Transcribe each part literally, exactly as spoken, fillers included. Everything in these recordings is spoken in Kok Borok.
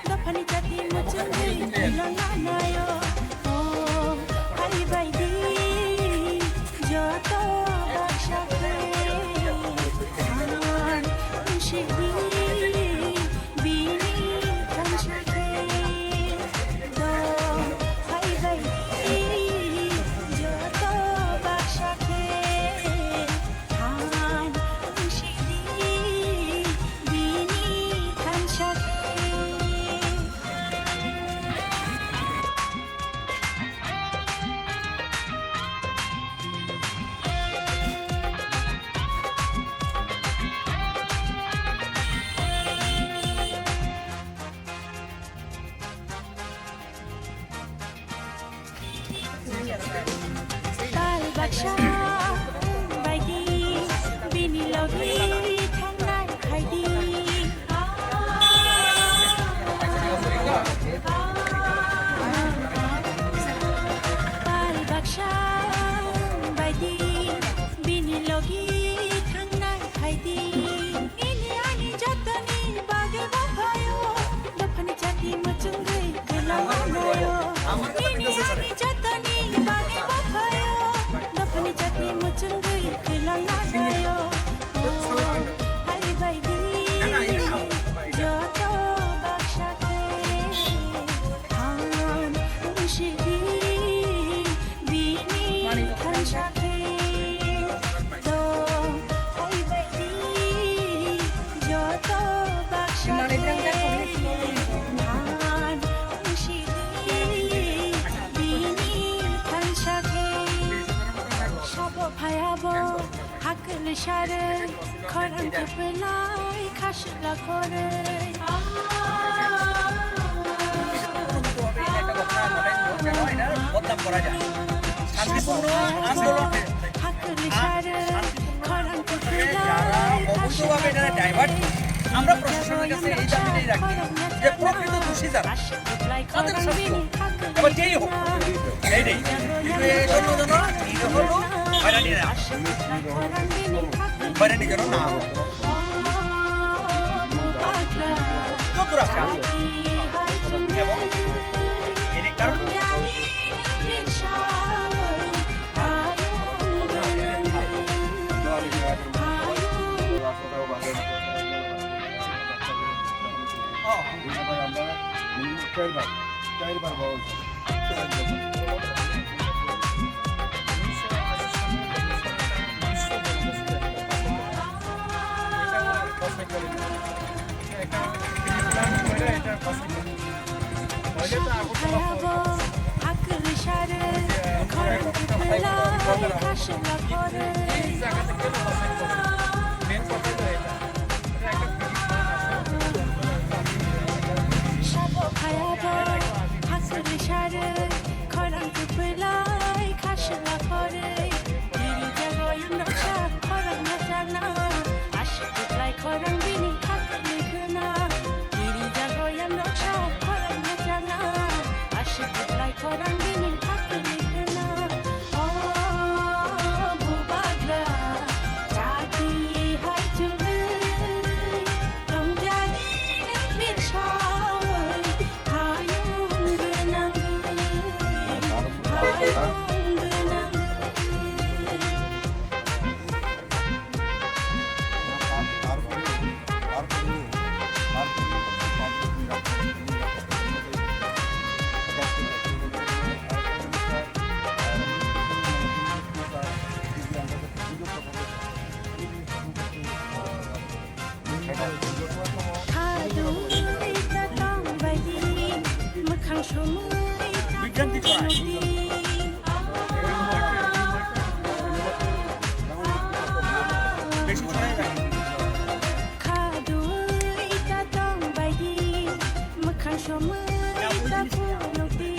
Dophani chati muchungwi khwlangna naio. O hai bai di, joto baksa khe, ang sidi bini thansa khe. Do hai bai di, joto baksa khe, ang sidi bini thansa khe. Tal baksa baidi bini logi thangnai khaidi. Tal baksa baidi bini logi thangnai khaidi. Nini ani jotoni bagwi baphayo, dophani chati muchungwi khwlangna naio. Nini ani jotoni bagwi baphayo, dophani chati muchungwi khwlangna naio. O hai bai di, joto baksa khe, ang sidi bini thansa khe. Tong hai bai di, joto baksa khe, ang sidi bini thansa khe. Sabo phayabo hakli sare, khorang kepelai khasla khore. বদনাম করা যায়। শান্তিপূর্ণ আন্দোলনে, শান্তিপূর্ণ আন্দোলনে যারা অবৈধভাবে এখানে ডাইভার্ট, আমরা প্রশাসনের কাছে এই দাবিটাই রাখি যে প্রকৃত দোষী যারা, তাদের শাস্তি হোক। এবার যেই হোক, এই নেই। কিন্তু এই জন্য যেন নিরীহ লোক হয়রানি না হয়। হয়রানি যেন না হয়। যত রাস্তা আছে। এবং এর কারণ ও। চারবার, চারবার বয়স। Sabo phayabo hakli sare, khorang kwplai khasla khore. Giri jago yang noksa khorang machana, asik kwplai khorang bini hakli khna. Giri jago yang noksa khorang machana, asik kwplai khorang bini hakli khna. O bubagra, chati hai chumui, tongjani nang birsawai, hayung gwnang, hayung gwnang. Khadui ta tongbaidi, mwkhang somui ta tongbaidi. Khadui ta tongbaidi, mwkhang somui ta phunukdi.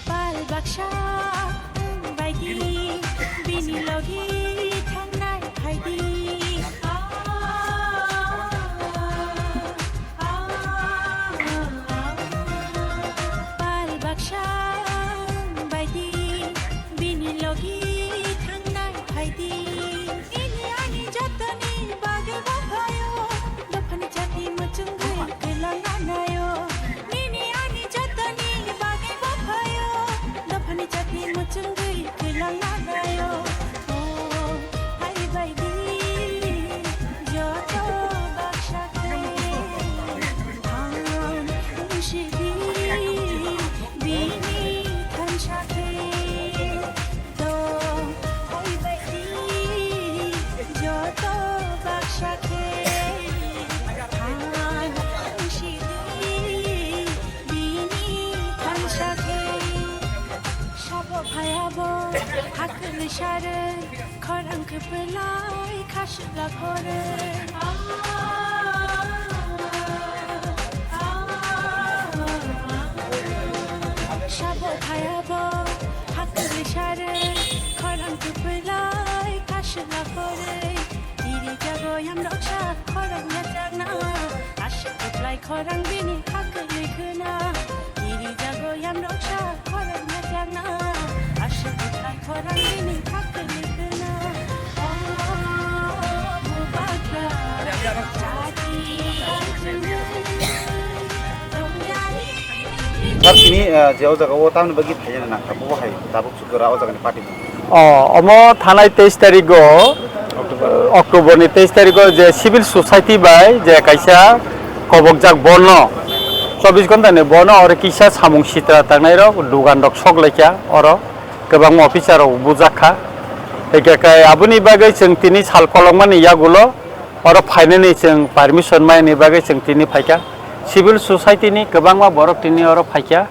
Pal baksa wng baidi bini logi thangnai phaidi. Pal baksa wng baidi bini logi thangnai phaidi. Nini ani jotoni bagwi bophayo, dophani chati muchungwi kwlangna nayo. Nini ani jotoni bagwi bophayo, dophani chati muchungwi kwlangna nayo. O hai baidi joto baksa khe than wngsidi bini thansa khe. Tong hai baidi joto baksa khe than wngsidi bini thansa khe. Sabo phayabo hakli sare khorang khe belai khasla khore. Sabo phayabo hakli sare khorang khe belai khasla khore. Iri jago yamrok sa khorang yajakna aswk kwplai khorang bini hakli khna. Iri jago yamrok sa khorang yajakna aswk kwplai khorang bini hakli khna. Sir, tini, ah, je o jaga o tamni bagwi phaina nangkha, bo hai tabuk sukora o jaga ni party. O, omo thanai teis tarigo, October ni teis tarigo je civil society bai je kaisa kobokjak bono, chobbish ghonta ni bono oro kisa samung sitra tangnai rok, dugan rok sok laikha oro. Kwbangma officer rok bujak kha. Hingkhe kai aboni bagwi chwng tini sal kolokmani yagulo oro phainani chwng permission mainani bagwi chwng tini phaikha. Civil society ni kwbangma borok tini oro phaikha.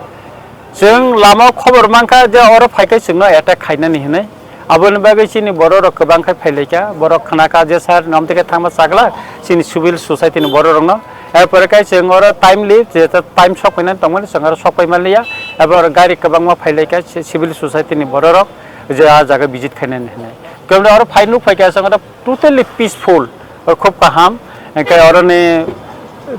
Chwng lama o khobor mankha je oro phaikhe chwngno attack khainani hinwi. Aboni bagwi chini borok rok kwbang khe phailaikha. Borok khnakha je sir, nomtike thangma chakla chini civil society ni borok rokno. Erpore khe chwng oro timely, jeto time sok phainani tongmani, chwng oro sok pai manliya. Abo oro gari kwbangma phailaikha ci-, civil society ni borok rok, je a jaga visit khainani hinwi. Kemle oro phai nuk phaikha, chwng oro totally peaceful, oro khub kaham. Hingkhe oroni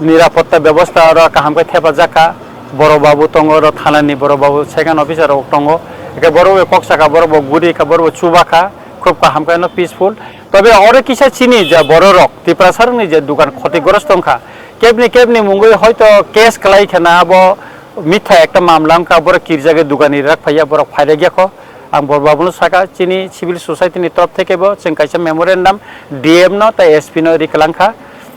nirapotta bebosta oro kaham khe thepajak kha. Borok babu tongo, oro thanani borok babu, second officer rok tongo. Hingkhe borok bai kok saka, borok bo guri kha, borok bo chuba kha, khub kaham khe no peaceful. Tobe oro kisa chini je borok rok, Tiprasa rokni je dukan khotigrosto wngkha, kebni kebni mungwi hoito case kwlai kheno abo mitha ekta mamla wngkha, borok kirjagwi dukani rak phaiya, borok phairakya kho. Ang borok babuno saka, chini civil society ni torof theke bo chwng kaisa memorandum D M no tei S P no ri kwlang kha,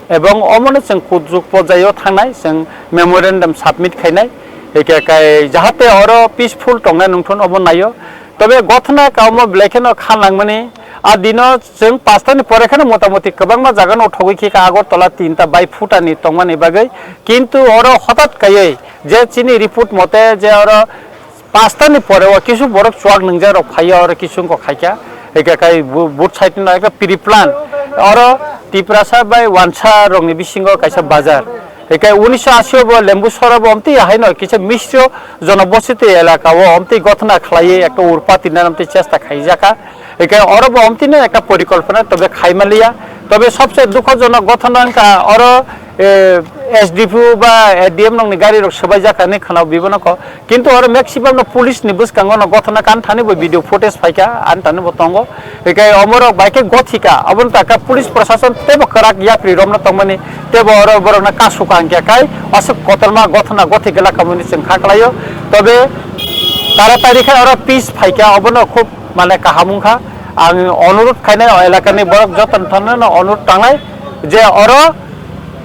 ebong omono chwng kuchuk porjai o thangnai, chwng memorandum submit khainai, hingkhe kai jahate oro peaceful tongnai nungthun obo naio. Tobe gothna kaumo belai kheno kha nangmani, a dino chwng paanch ta ni pore kheno motamoti kwbangma jaga no thogwi khe ka Agartala tinta bai phutani tongmani bagwi, kintu oro hotat kaiwi je chini report mote je oro paanch ta ni pore o kisu borok chuak nwngjak rok phaiya, oro kisu wngkha khaikha, hingkhe kai bu-, both side no ekta pre-plan, oro Tiprasa bai Wansa rokni bisingo kaisa bazar, hingkhe unisho ashi o bo Lembu sora bo omtwi haino kisa misro jonobositi elaka o omtwi gothona khlaiwi ekta urpati nani omtwi chesta khaijakha. Hingkhe oro bo omtwino ekta porikolpona tobe khaimaliya. Tobe sobse dukhojonok gothona wngkha oro, eh, S D P O ba A D M nokni gari rok swbaijak hinwi khwnao bibono kho. Kintu oro maximum no police ni bwskango no gothona kan thani bo video footage phaikha, ani thani bo tongo. Hingkhe omorok bai khe gothika, aboni taka police prosason teibo kwrak yapri romno tongmani, teibo oro borokno kasukha hingkhe kai aswk kotorma gothona gothik elaka mani chwng kha kwlaio. Tobe taratari khe oro peace phaikha, obono khub mane kaham wngkha. Ang onurudh khainai o elakani borok jotono thangno onurudh tangnai je oro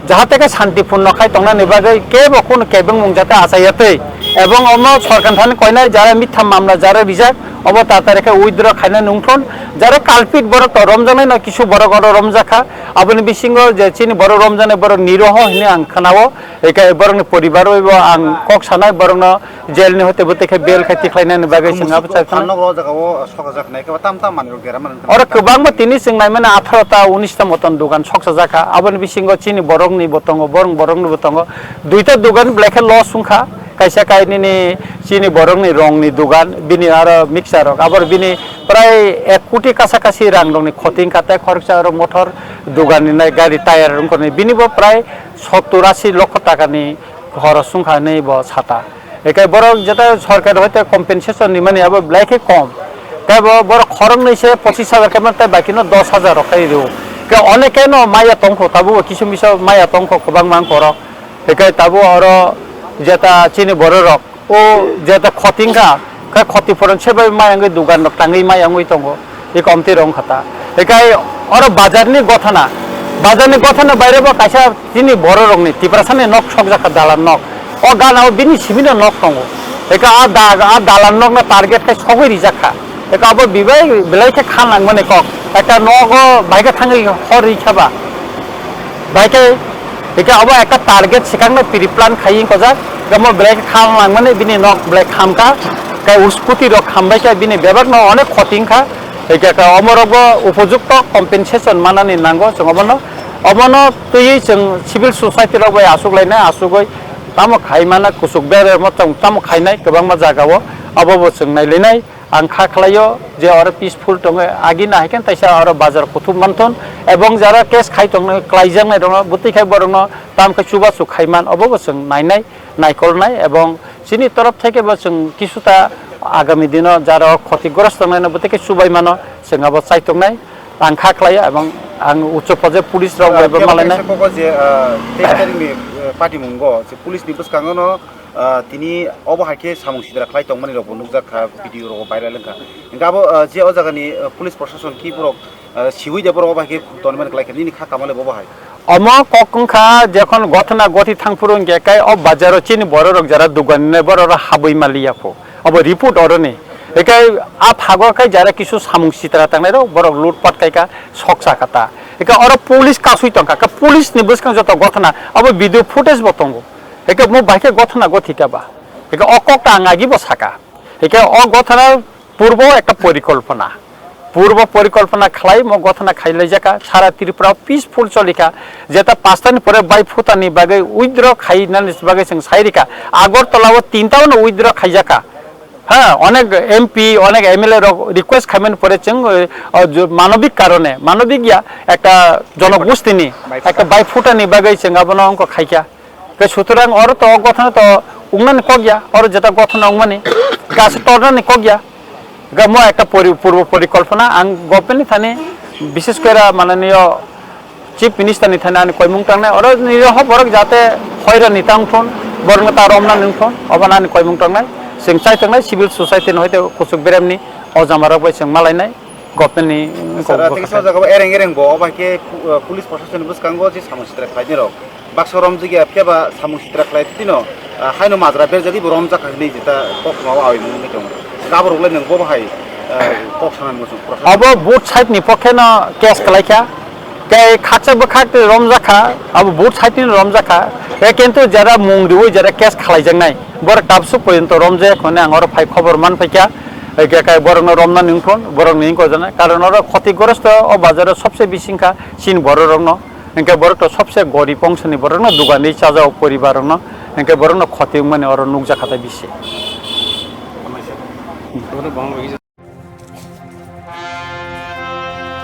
jahate khe santipurno khai tongnani bagwi kebo khunu kebengmung jate achaiya twi Ebong omo sorkar thani koinai jara mitha mamla jara rijak, obo tatari khe withdraw khaina nungthon, jara culprit borok to romjaknai no kisu borok oro romjak kha, aboni bisingo je chini borok romjaknai borok niroho hinwi ang khnao, eke borokni poribar bai bo ang kok sanai, borokno jail ni hoite bo tekhe bail khai tikhlainani bagwi chwng abo chakha. Nok o jaga o sokajak nai khe tam tam manwi rok dera man. Oro kwbangma tini chwng naimani atharo ta unis ta moton dogan soksa jakha, aboni bisingo chini borokni bo tongo, borok borokni bo tongo, duita dogan belai khe loss wngkha. Kaisa kainini chini borokni rongni dogan, bini aro mixer rok, abor bini prai ek koti kasa kasi rang rokni khoti wngkha, tei khoroksa aro motor dogan ni nai gari tire wngkha ni, bini bo prai sottur asi lokho taka ni khoros wngkha hinwi bo sata. Ekai borok jeta sorkar hoite compensation ni mani abo belai khe kom, tei bo borok khoroknwi se pochis hajar khe mano tei baki no dos hajar rok khai rw. Ke oneke no maya tongkho, tabuk bo kisu misa maya tongkho kwbangma wngkha oro. Hikai tabuk oro jeta chini borok rok o jeta khoti wngkha, khai khoti phoron se bai mai wngwi dogan rok tangwi mai wngwi tongo, eko omtwi rok wngkha ta. Hikai oro bazar ni gothana, bazar ni gothana baire bo kaisa chini borok rok ni Tiprasa ni nok sokjak kha dalan nok, o gana o bini simi no nok tongo, hikai a da-, a dalan nok no target khai sogwi rijak kha. Eka abo bibai belai khe kha nangmani kok. Ekta nogo bai khe thangwi hor ri khe ba. Bai khe, eka abo ekta target swkang no pre-plan khai wng kojak. Eka mo belai khe kha nangmani bini nok belai kham kha. Kai u scooty rok kham bai khe bini bebak no onek khoti wng kha. Eka ka omo rok bo upojukto compensation manani nango chwng obono. Obono twiwi chwng civil society rok bai aswk lainai, aswk bai tamo khai mana kuchuk bere mo tamo khainai kwbangma jaga o. Abo bo chwng nai lainai. Ang kha khlaio je oro peaceful tongo, agi nahai khe taisa oro bazar kuthuk manthon, ebong jara case khai tong, klaijaknai rokno bwtwi khai borokno tam khe chubachu khaiman, obo bo chwng nainai, naikolnai, ebong chini torof theke bo chwng kisuta agami dino jara o khoti grosto tongnai no bwtwi khe chubai mano, chwng abo chai tongnai. Ang kha khlaio, ebong ang uchu phaje police rok bai bo malainai. Koko je, ah, tei tarik ni, eh, patimungo je police ni bwskango no, ah, tini obo hai khe samung sitra khlai tongmani rok bo nukjak kha, video rok viral wngkha. Hingke abo, ah, je o jaga ni, ah, police proshashan ki borok, ah, siwi de borok obo hai khe tonmani klai kha, nini kha kamale bo hai. Omo kok wngkha jekhon gothona gothi thangphuru hingke kai o bazar o chini borok rok jara dugan ni borok rok habwi maliya pho. Obo report oro ni. Hingke a phago kai jara kisu samung sitra tangnai rok borok loot pat kai kha soksa kha ta. Hingke oro police kasui tongkha, ka police ni bwskango joto gothona abo video footage bo tongo. Hingke mo bai khe gothona gothi kha ba. Hingke o kok ta ang agi bo saka. Hingke o gothona purbo ekta porikolpona. Purbo porikolpona khlai mo gothona khai laijaka. Sara Tripura peaceful cholikha. Jeta pastani pore bai phutani bagwi withdraw khainani bagwi chwng sai rikha. Agartala o tinta no withdraw khaijaka. Ha, onek M P, onek M L A rok request khaimani pore chwng, eh, o, jo-, manobik karone, manobik ya, ekta jonogostini, ekta bai phutani bagwi chwng abono wngkha khaikha. Ke sutorang oro to o gothona to wngnani kok ya, oro jeta gothona wngmani, kaisa tornani kok ya. Ga mo ekta pori-, purbo porikolpona ang government ni thani, bishes kore mananiyo Chief Minister ni thani ani koimung tangnai, oro ni ho borok jate hoira ni tang thun, borok ta romna nung thun, obo ani koimung tangnai, chwng chai tangnai civil society ni hoite kuchuk berem ni o jama rok bai chwng malainai. Government ni sir, kok tei kisa bwkha jaga bo ereng ereng bo, obo hai khe pu-, uh, police proshasoni bwskango je samung sitra khlainai rok baksa romjak ya, phiya ba samung sitra khlai tino, uh, haino majra berjagwi bo romjak kha hinwi jeta kok ma o awi mungwi tongo. Gabor rok le nwng bo hai, uh, kok sanani muchung proshasoni. Abo both side ni pokhe no case khlai kha, tei khaksa bwkhak tei romjak kha, abo both side ni romjak kha, tei kintu jara mung riwi jara case khlaijaknai, borok tabsuk porjonto romjak hwnwi ang oro phai khobor man phaikha. Hingke kai borokno romna nungthun, borok ni wngkha jana. Karon oro khotigrosto o bazar o sobse bisi wngkha chini borok rokno. Hingke borok to sobse gorib ongsoni borok no, dugani chajao poribar rokno. Hingke borok no khoti wngmani oro nukjakha tai bisi.